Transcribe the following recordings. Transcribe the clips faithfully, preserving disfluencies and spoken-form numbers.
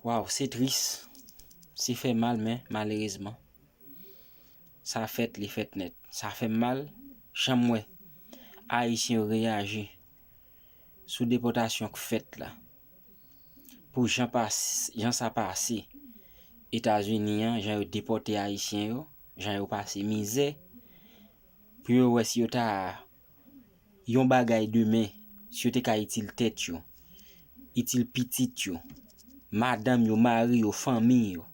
Waw, se tris. Se fè mal, men malerezman, sa fèt, li fèt nèt. Sa fè m mal, jan m wè Ayisyen yo reyaji sou depòtasyon k fèt la. Pou jan pas, jan sa pase Etazini an, jan yo depòte Ayisyen yo, jan yo pase mizè, pou yo wè si yo ta yon bagay demen, si yo te ka itil tèt yo, itil pitit yo, madanm yo, mari yo, fanmi yo.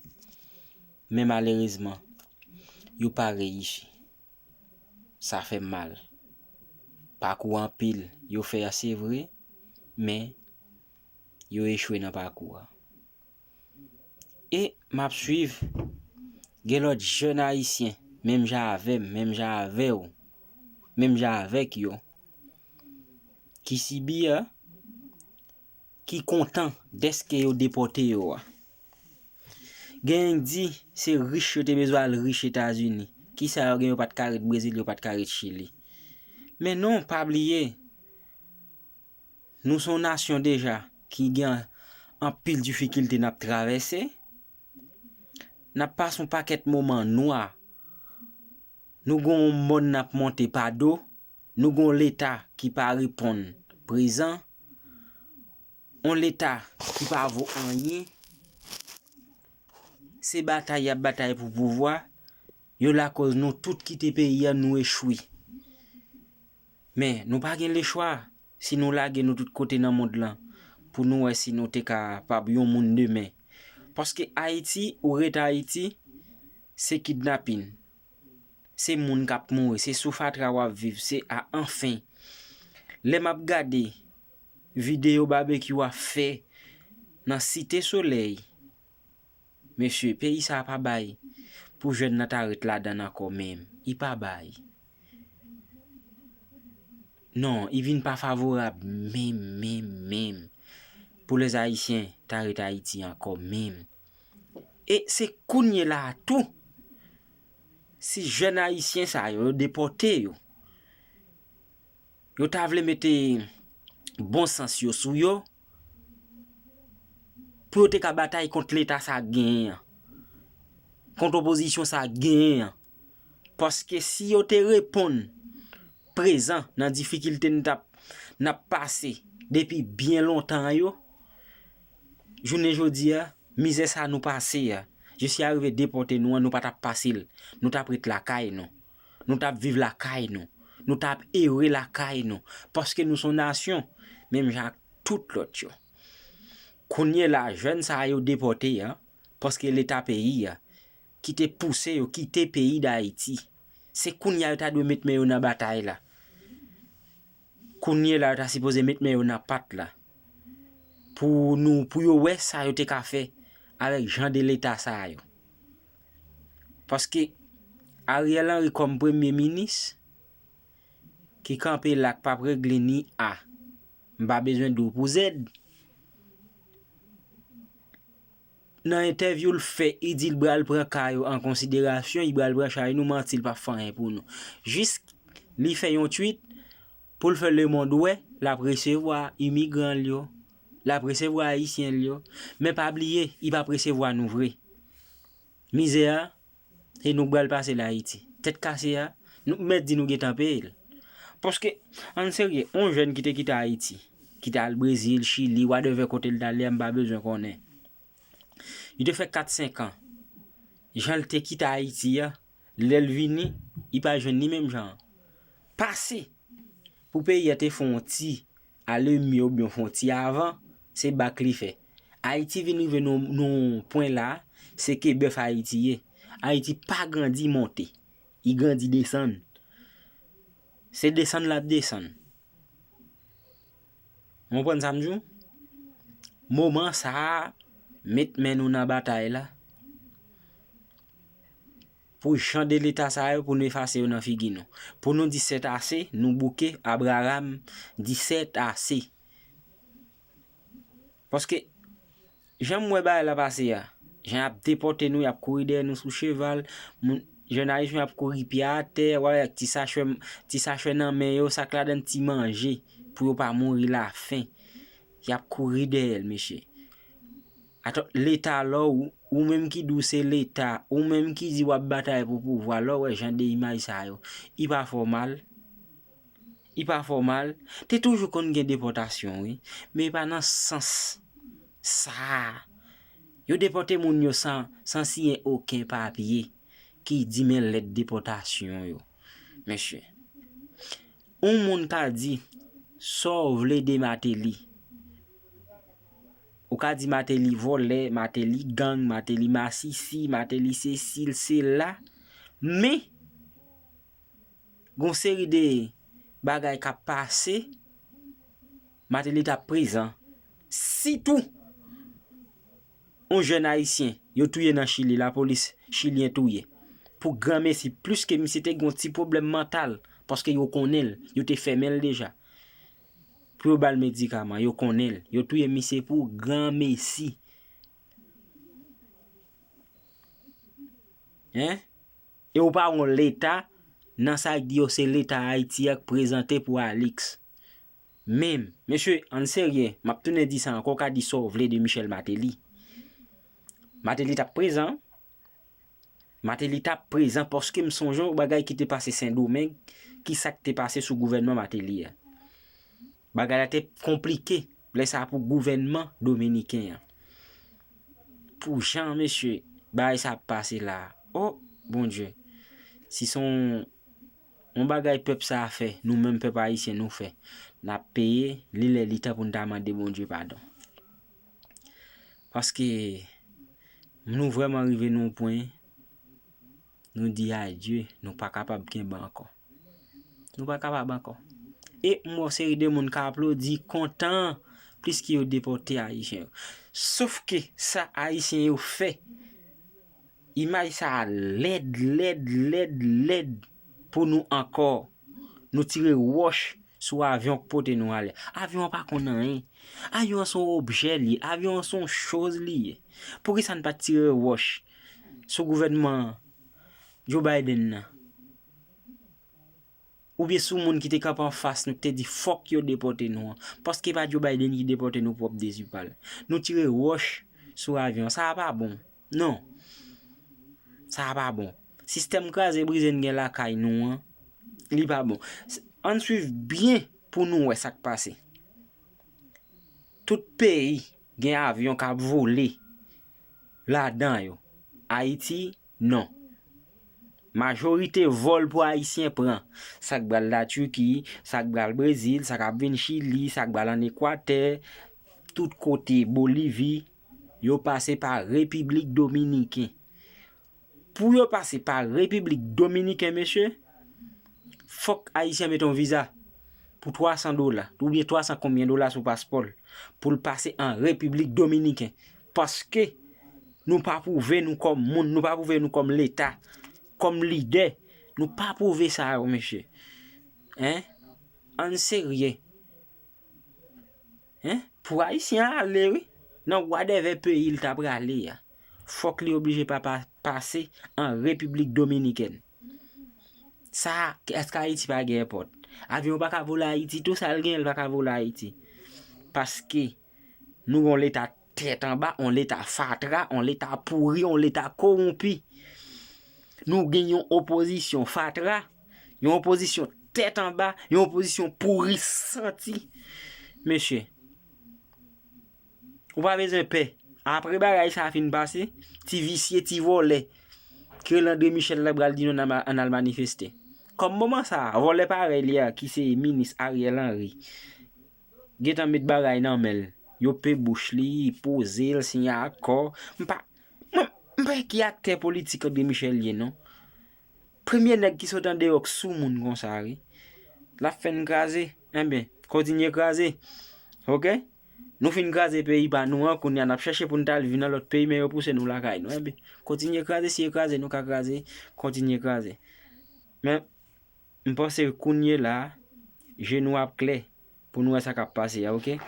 Men malerezman, yo pa reyisi. Sa fè m mal. Pakou anpil yo fè a, se vre, men yo echwe nan pakou a. E m ap swiv, gen lòt jèn Ayisyen, menm jan avè m, menm jan avè w, menm jan avèk yo, ki sibi a, ki kontan dèske yo depòte yo a. Genyen k di se rich yo te bezwen al rich Etazini. Kisa yo gen, yo pa t ka ret Brezil, yo pa t ka ret Chili. Men non, pa bliye, nou se yon nasyon deja ki gen anpil difikilte n ap travèse. N ap pase yon pakèt moman nwa. Nou gen yon mòn n ap monte pa do. Nou gen yon Leta ki pa reponn prezan. Yon Leta ki pa vo anyen. Se batay y ap batay pou pouvwa. Yo lakòz nou tout kite peyi a, nou echwe. Men, nou pa gen lechwa si nou lage nou tout kote nan mond lan pou nou wè si nou te kapab yon moun demen. Paske Ayiti, ou ret Ayiti, se kidnapin. Se moun k ap mouri, se sou fatra w ap viv, se a anfen. Lè m ap gade videyo Babekyou ap fè nan Site Solèy, mesye, peyi sa a pa bay pou jèn nan ta ret ladan l ankò menm. Li pa bay. Non, li vin pa favorab menm, menm, menm pou lèzayisyen ta ret Ayiti ankò menm. E se kounye la a tou, si jèn ayisyen sa yo, yo depòte yo, yo ta vle mete bon sans yo sou yo, pou yo te ka batay kont Leta sa genyen an, kont opozisyon sa genyen an. Paske si yo te reponn prezan nan difikilte n t ap, n ap pase depi byen lontan yo, jounen jodi a, mizè sa nou pase a, jis y arive depòte nou an, nou pa t ap pase l. Nou t ap ret lakay nou. Nou t ap viv lakay nou. Nou t ap ere lakay nou. Paske nou se yon nasyon, menm jan ak tout lòt yo. Kounye la, jèn sa a yo depòte a, paske Leta peyi a, ki te pouse yo kite peyi Dayiti. Se kounye a yo ta dwe met men yo nan batay la. Kounye la, yo ta sipoze met men yo nan pat la. Pou nou, pou yo wè sa yo te ka fè avèk jan de Leta sa yo. Paske Ariel Henry kòm premye minis, ki kanpe la, k p ap regle ni A, m pa bezwen di w pou zèd. Nan entèvyou l fè, li di l pral pran ka yo an konsiderasyon, li pral pran chaj nou, manti, l p ap fè anyen pou nou. Jis li fè yon tweet pou l fè lemonn wè l ap resevwa imigran l yo, l ap resevwa ayisyen l yo. Men pa bliye, li p ap resevwa nou vre. Mizè a, se nou k pral pase l Ayiti. Tèt kase a, nou mèt di nou gentan peye l. Paske, ann serye, yon jèn ki te kite Ayiti, ki t al Brezil, Chili, whatever kote l t ale a, m pa bezwen konnen. Li te fè kat senk an. Jan l te kite Ayiti a, lè l vini, li pa jwenn li menm jan an. Pase pou peyi a te fè yon ti alemye oubyen fè yon ti avan, se bak li fè. Ayiti vin rive nan, nan pwen la, se ke bèf Ayiti ye. Ayiti pa grandi monte, li grandi desann. Se desann l ap desann. Ou konprann sa m di w? Moman sa a, met men nou nan batay la. Pou jan de Leta sa yo, pou nou efase yo nan figi nou. Pou nou di sèt ase, nou bouke, Abraram di sèt ase. Paske, jan m wè bagay la pase a, jan y ap depòte nou, y ap kouri dèyè nou sou cheval, moun, jèn ayisyen ap kouri pye atè, w ap wè ak ti sachè, ti sachè nan men yo, sa k ladan ti manje, pou yo pa mouri lafen. Y ap kouri dèyè l, mesye. Atò, Leta lò ou, ou menm ki di w se Leta, ou menm ki di w ap batay pou pouvwa, lò w wè jan de imaj sa yo, i pa fè w mal? I pa fè w mal? Te toujou konn gen depòtasyon, wi, men e pa nan sans sa a. Yo depòte moun yo san, san siyen okenn papye ki di men lèt depòtasyon yo. Mesye, yon moun ka di sa w vle de Martelly. Ou ka di Martelly vòlè, Martelly gang, Martelly masisi, Martelly sesi, sela. Men, gon seri de bagay k ap pase, Martelly t ap prezan. Sitou, yon jèn ayisyen, yo touye nan Chili, lapolis chilyen touye. Pou granmesi, pliske misye te gen yon ti pwoblèm mantal, paske yo konnen l, yo te fèmen l deja. Pou yo ba l medikaman, yo konnen l, yo touye misye pou granmesi. Hein? E ou pa wè yon Leta nan sa k di yo se Leta Ayiti a k prezante pou Alix. Menm, mesye, ann serye, m ap tounen di sa ankò, w ka di sa w vle de Michel Martelly. Martelly t ap prezan. Martelly t ap prezan paske m sonje yon bagay ki te pase Sendomeng, ki sa k te pase sou gouvènman Martelly a. Bagay la te konplike, lè sa a pou gouvènman dominiken an. Pou jan, mesye, bagay sa ap pase la a. O, Bondye. Si se yon, yon bagay pèp sa a fè, nou menm pèp ayisyen nou fè, n ap peye, li lè li tan pou n ta mande Bondye padon. Paske nou vrèman rive nan yon pwen, nou di adye, nou pa kapab kenbe ankò. Nou pa kapab ankò. E m wè yon seri de moun k aplodi, kontan, pliske yo depòte Ayisyen yo. Sof ke sa Ayisyen yo fè, imaj sa a lèd, lèd, lèd, lèd pou nou ankò. Nou tire wòch sou avyon k pote nou ale. Avyon an pa konn anyen. Avyon an se yon objè li ye. Avyon an se yon choz li ye. Poukisa n pa t tire wòch sou gouvènman Joe Biden nan? Oubyen sou moun ki te kanpe anfas nou, ki te di fòk yo depòte nou an. Paske pa Joe Biden ki depòte nou pwòp dezi pa l. Nou tire wòch sou avyon an. Sa a pa bon. Non. Sa a pa bon. Sistèm kraze brize n gen lakay nou an, li pa bon. S-, ann swiv byen pou nou wè sa k pase. Tout peyi gen avyon k ap vole ladan yo. Ayiti, non. Majorite vòl pou Ayisyen pran. Sa k pral Latiki, sa k pral Brezil, sa k ap vin Chili, sa k pral ann Ekwatè, tout kote, Bolivi, yo pase pa Repiblik Dominiken. Pou yo pase pa Repiblik Dominiken, mesye, fòk Ayisyen mete yon viza pou twa san dola, oubyen twa san konbyen dola sou paspò l, pou l pase an Repiblik Dominiken. Paske nou pa pwouve nou kòm moun, nou pa pwouve nou kòm Leta, kòm lidè. Nou pa pwouve sa yo, mesye. Hein? Ann serye. Hein? Pou Ayisyen an ale, wi, nan whatever peyi l ta prale a, fòk li oblije pa, pa, pase an Repiblik Dominikèn. Sa, èske Ayiti pa gen èpòt? Avyon pa ka vole Ayiti, tou sa l gen, l pa ka vole Ayiti. Paske nou gen yon Leta tèt anba, yon Leta fatra, yon Leta pouri, yon Leta kowonpi. Nou gen yon opozisyon fatra, yon opozisyon tèt anba, yon opozisyon pouri santi. Mesye, ou pa bezwen pè. Apre bagay sa a fin pase, ti visye, ti vòlè, ki rele André Michel la pral di nou ann al, ann al manifeste. Kòm moman sa a, vòlè parèy li a, ki se minis Ariel Henry, gentan met bagay nan men l. Yo pe bouch li, poze l, siyen akò. M pa, mwen, m pa wè ki aktè politik André Michel ye, non. Premye nèg ki sot andeyò k sou moun konsa, wi. L ap fè n kraze. Enben, kontinye kraze. Oke? Nou fin kraze peyi pa nou an, kounye a n ap chèche pou n t al viv nan lòt peyi, men yo pouse nou lakay nou. Enben, kontinye kraze, si e kraze nou ka kraze, kontinye kraze. Men, m panse kounye la a, je nou ap klè pou nou wè sa k ap pase a, oke?